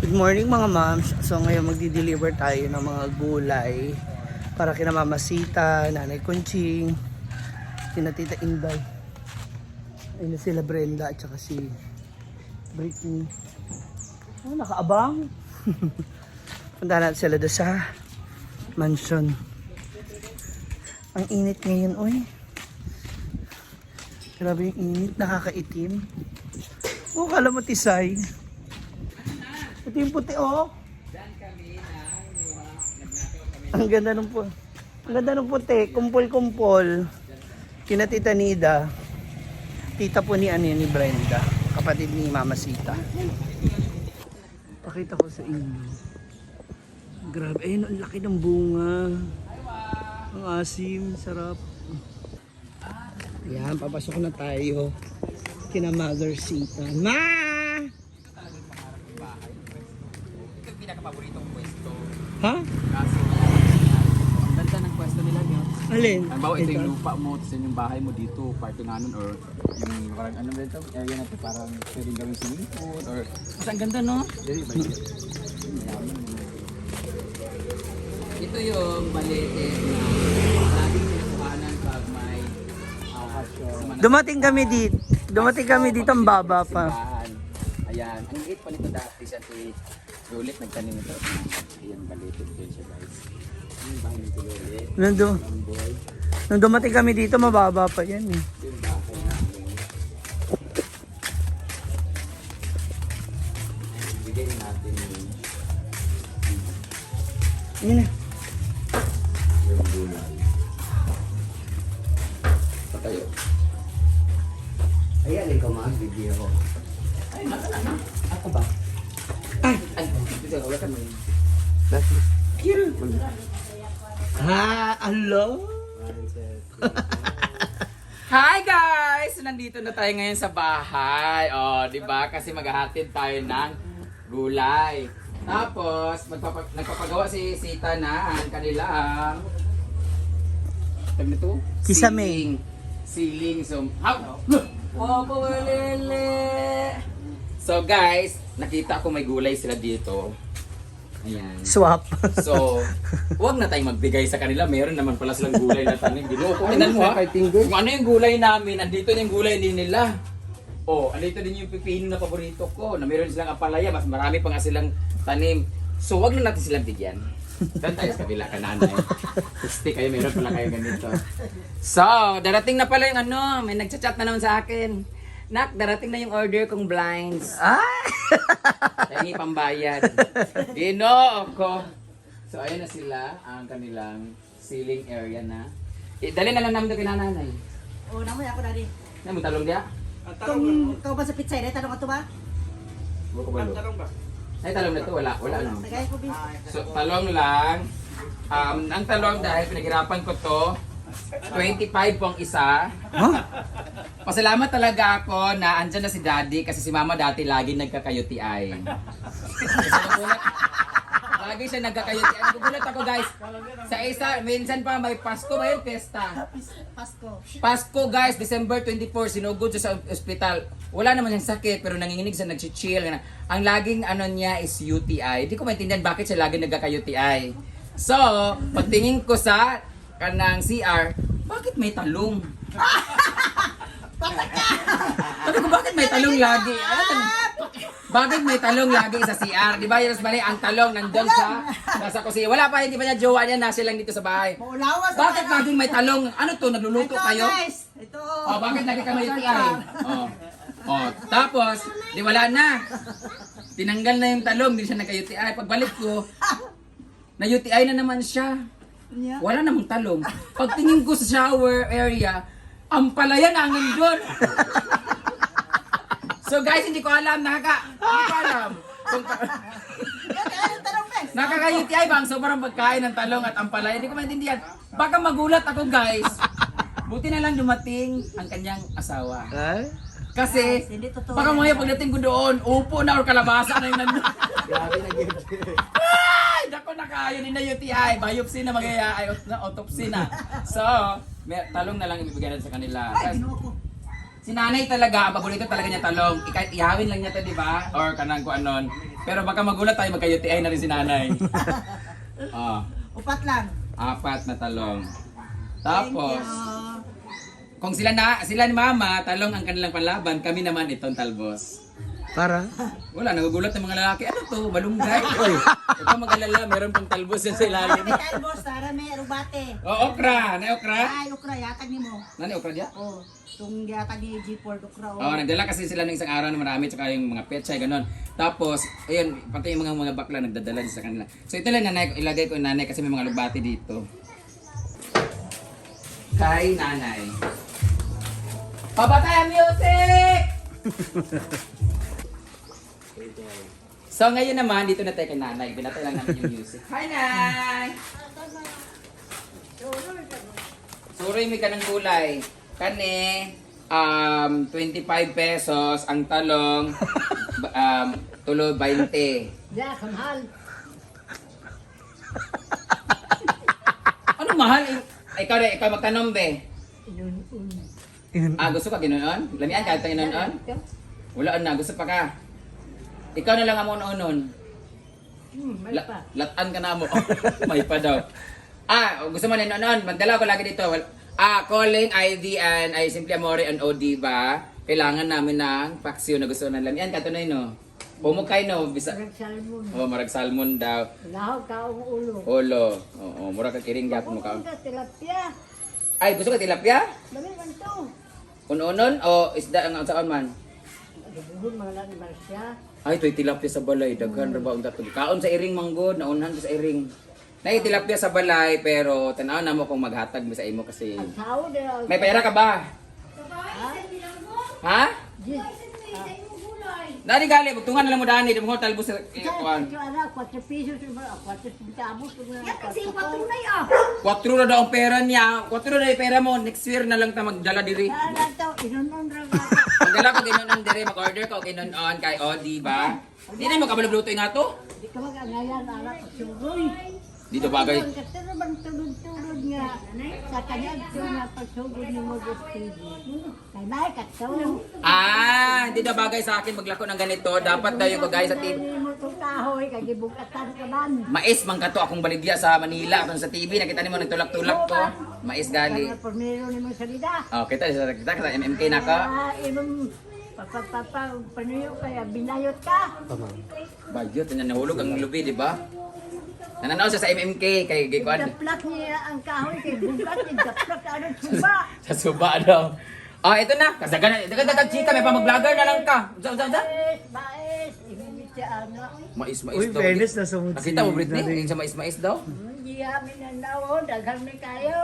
Good morning, mga moms. So ngayon, magdi-deliver tayo ng mga gulay para kina Mama Sita, Nanay Conching, kina Tita Inday. Ayun na sila Brenda at saka si Britney. Oh, nakaabang. Punta natin sila doon sa mansion. Ang init ngayon, oy. Grabe yung init, nakakaitim. Oh, kala mo tisay. Ito yung puti, oh. Ang ganda ng puti. Ang ganda ng puti. Kumpol-kumpol. Kina Tita Nida. Tita po ni ano yun, ni Brenda. Kapatid ni Mama Sita. Pakita ko sa inyo. Grabe. Ayun, ang laki ng bunga. Ang asim. Sarap. Ayan, papasok na tayo. Kina Mother Sita. Ma! Ito yung pinaka-paboritong pwesto. Ha? Kaso, ang ganda ng pwesto nila, no? Alin? Halimbawa, ito yung lupa mo, tapos yun yung bahay mo dito, parte nga nun, or yung parang ano ba ito, area na ito, parang pwedeng gawing swimming pool, or... Basta ang ganda, no? Very ba? Ito yung balete na laging kinukuhanan pag may Dumating kami dito. Dumating kami dito, ang baba pa. Simbahan. Ayan. Ang liit pa nito dati siya si Lulit nagtanim ito. Ayan, balete din siya, guys. Yung bahay ni Lulit. Ang boy. Nung dumating kami dito, mababa pa yan eh. Ito yung bahay namin. Ayan, bigay natin yung, Yun na. yung gulay. Patayo. Ayan, ikaw mag-video. Ay, naka na. Ako ba? Ay! Ay, dito, wala ka mo. Ha? Hello? Hi, guys! Nandito na tayo ngayon sa bahay. Oh, 'di ba? Kasi maghahatid tayo ng gulay. Tapos nagpapagawa si Sita na ang kanilang tawag nito? Kisame. Siling. Siling. So, how? Wow, pawalele. So guys, nakita ko may gulay sila dito. Ayan. Swap. So, huwag na tayong magbigay sa kanila. Meron naman pala silang gulay na tanim. Ginoo ko, tingnan mo ha. Kung ano yung gulay namin, andito na yung gulay din nila. Oh, andito din yung pipino na paborito ko. Na meron silang apalaya, mas marami pa nga silang tanim. So, huwag na natin silang bigyan. Doon tayo sa kabila ka, nanay. Gusti kayo, meron pala kayo ganito. So, darating na pala yung ano, may nagchat-chat na naman sa akin. Nak, darating na yung order kong blinds. Ay! Tingi pambayad. Ginoo ko. So ayun na sila ang kanilang ceiling area na. Eh, dali na lang namin ito kay nanay. Oo, naman ako na rin. Na mo talong dia? Kung ikaw ba sa pizza, eh, tanong ko ba? Buko ba? Talong ba? Ay, talong na to, wala, wala no. Tagay ko, bin. So talong lang. Ang talong dahil pinaghirapan ko to, 25 pong isa. Huh? Pasalamat talaga ako na andyan na si Daddy kasi si Mama dati lagi nagkaka-UTI. Kasi nagulat, lagi siya nagkaka-UTI. Nagugulat ako, guys. Sa isa, minsan pa may Pasko ba yun? Pesta. Pasko. Pasko, guys, December 24, sinugod siya sa ospital. Wala naman siyang sakit pero nanginginig siya, nagchi-chill. Ang laging ano niya is UTI. Hindi ko maintindihan bakit siya laging nagkaka-UTI. So, pagtingin ko sa kanang CR, bakit may talong? Sabi ko, bakit may talong lagi? Ano talong? Bakit may talong lagi sa CR? Di ba, yun, bali, ang talong nandun sa nasa kusina. Wala pa, hindi pa niya jowa niya, nasa lang dito sa bahay. Maulawa sa Bakit laging may talong? Ano to, nagluluto Ito, kayo? guys. Ito. Oh, bakit lagi ka may UTI? Oh. Oh, tapos, di wala na. Tinanggal na yung talong, hindi siya nagka-UTI. Pagbalik ko, na UTI na naman siya. Yeah. Wala namang talong. Pagtingin ko sa shower area, ang palaya na ang nandun. So guys, hindi ko alam, hindi ko alam. Kung, Ano tanong, Pes? nakaka-UTI ba ang sobrang pagkain ng talong at ampalaya? Hindi ko maintindihan. Baka magulat ako, guys. Buti na lang dumating ang kanyang asawa. Ay? Kasi, Guys, hindi totoo baka yan. mamaya pagdating ko doon, upo na or kalabasa na yung nandun. Grabe na gift. Ay, dako na kayo ni na UTI. Biopsy na magaya, ay, na autopsy na. So, may, talong na lang ibibigay natin sa kanila. Ay, ginoo ko. Si nanay talaga, ang paborito talaga niya talong. Kahit ihawin lang niya to, di ba? Or kanang kung anon. Pero baka magulat tayo, magka-UTI na rin si nanay. Ah, Upat lang. apat na talong. Thank Tapos, you. kung sila na sila ni mama, talong ang kanilang panlaban, kami naman itong talbos. Para? Wala, nagugulat ng mga lalaki. Ano to? Malunggay? Uy, huwag kang mag-alala, meron pang talbos yan sa ilalim. May talbos, Tara may rubate. Oh, okra! Nay okra? Ay, okra, yatag ni mo. Nani okra diya? Oh, itong yatag ni G4 okra. Oh, nagdala kasi sila ng isang araw na marami tsaka yung mga pechay ganun. Tapos, ayun, pati yung mga bakla nagdadala din sa kanila. So ito lang nanay, ilagay ko yung nanay kasi may mga lubati dito. Kay nanay. Pabatay ang music! So ngayon naman, dito na tayo kay nanay. Binatay lang namin yung music. Hi, Nay! Suroy mi ka ng gulay. Kani, 25 pesos ang talong, tulo 20. Ya, kamahal. Ano mahal? Ikaw rin, ikaw magtanom be. Ah, gusto ka ginoon? Lamian ka tayo ginoon? Wala na, gusto pa ka. Ikaw na lang ang unoon. Latan ka na mo. May pa daw. Ah, gusto mo na noon? Magdala ko lagi dito. Calling IV and I Simply Amore and O, ba? Kailangan namin ng paksiw na gusto ng lamian. Katunoy no. Pumukay no. Bisa. Salmon. Oh, marag salmon daw. Lahog ka ang ulo. Ulo. Oo, mura ka kiring gap mo ka. Ka tilapia. Ay, gusto ka tilapia? Dami man to. Unonon o isda ang saan man? Dubuhon mga lang marsya. Ay, to'y tilapia sa balay. Daghan ra ba ang datong. Kaon sa iring manggod, naunhan ko sa iring. Nay tilapia sa balay pero tanaw na mo kung maghatag mo sa imo kasi. Ang tao na. May pera ka ba? Ha? Dani gali, bugtungan na lang mo dani, di mo talbos sa kuan. Ito anak, 4 pesos, 4 centavos. Yan, kasi yung patunay ah. 4 na daw ang pera niya. 4 na yung pera mo. Next year na lang ta magdala diri. Saan to? Inunon ra ba? Magdala ko ginon diri, mag-order ko ginon kay o, di ba? Di na mo kabalog luto nga to. Di ka mag-angayan, anak, sugoy. Dito bagay. Kasi naman tulod-tulod nga sa kanya ito nga pagsugod ni mo TV. Kay may kato. Ah, hindi daw bagay sa akin maglako ng ganito. Dapat daw yung kagaya sa TV. Hindi mo itong kahoy, kay gibugatan ka man. Mais man kato akong baligya sa Manila atong sa TV nakita nimo nagtulak-tulak ko. Mais gali. Kaya pormero ni mo salida. Oh, kita sa kita sa MMK na ka. Ah, imong papapapa panuyo kaya binayot ka. Bagyo tanan nahulog ang lubi, di ba? Nananaw siya sa MMK kay gikuan Daplak niya ang kahoy kay bugat ni daplak ano suba. sa suba daw. Ah, ito na. Kasagan na. Dagan chika may pa mag-vlogger na lang ka. Unsa unsa unsa? Mais, mais, imimit siya ano. Mais mais Uy, daw. fairness, nasa mood si Nakita mo Britney, Nanay. yung sa mais mais daw. Hindi amin ang naon, daghan ni kayo.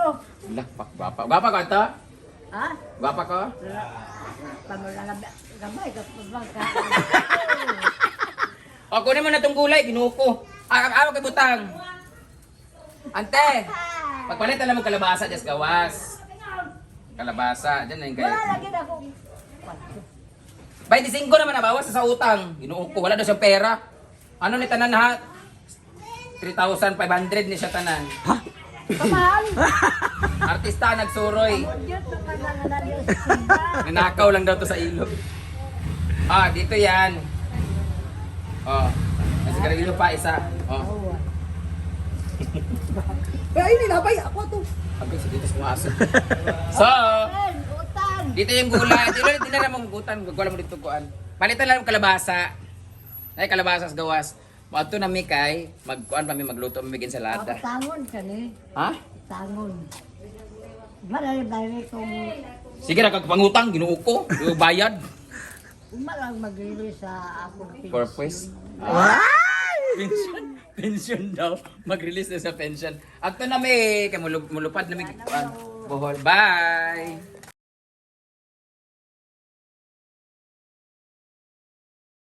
Lah, pak gwapa. Gwapa ka to? Ha? Gwapa ko? Pamulangab gamay ka pamangka. O, kunin mo na tong gulay, ginuko. Ah, ah, kay butang. Ante, pagpalit alam mo kalabasa, just gawas. Kalabasa, dyan na yung Wala kayo. lagi na ako. 25 naman nabawas sa utang. Ginuko, wala daw siyang pera. Ano ni tanan ha? 3,500 ni siya tanan. Kamahal. Artista nagsuroy. Diyo to ka lang na Diyos suba. Nanakaw lang daw to sa ilog. Ah, dito yan. Oh, may sigarilyo pa isa. Oh. Ay, nilabay ako to. Agay, sa dito sa mga aso. So, Utang, utang. dito yung gulay. Dito dito na lang gutan. Wala mo dito kuan. Palitan lang ng kalabasa. Ay, kalabasa sa gawas. Maadto na mi kay magkuan pa mi magluto mi mig ensalada. Tangon ka ni. Ha? Tangon. Marami kung Sige ra kag pangutang Ginoo ko, yung bayad. umalang magrili sa akong pension. Purpose. Pension, pension daw. Mag-release na sa pension. Agto na mi kay mulupad na mi kuan. Bohol. Bye.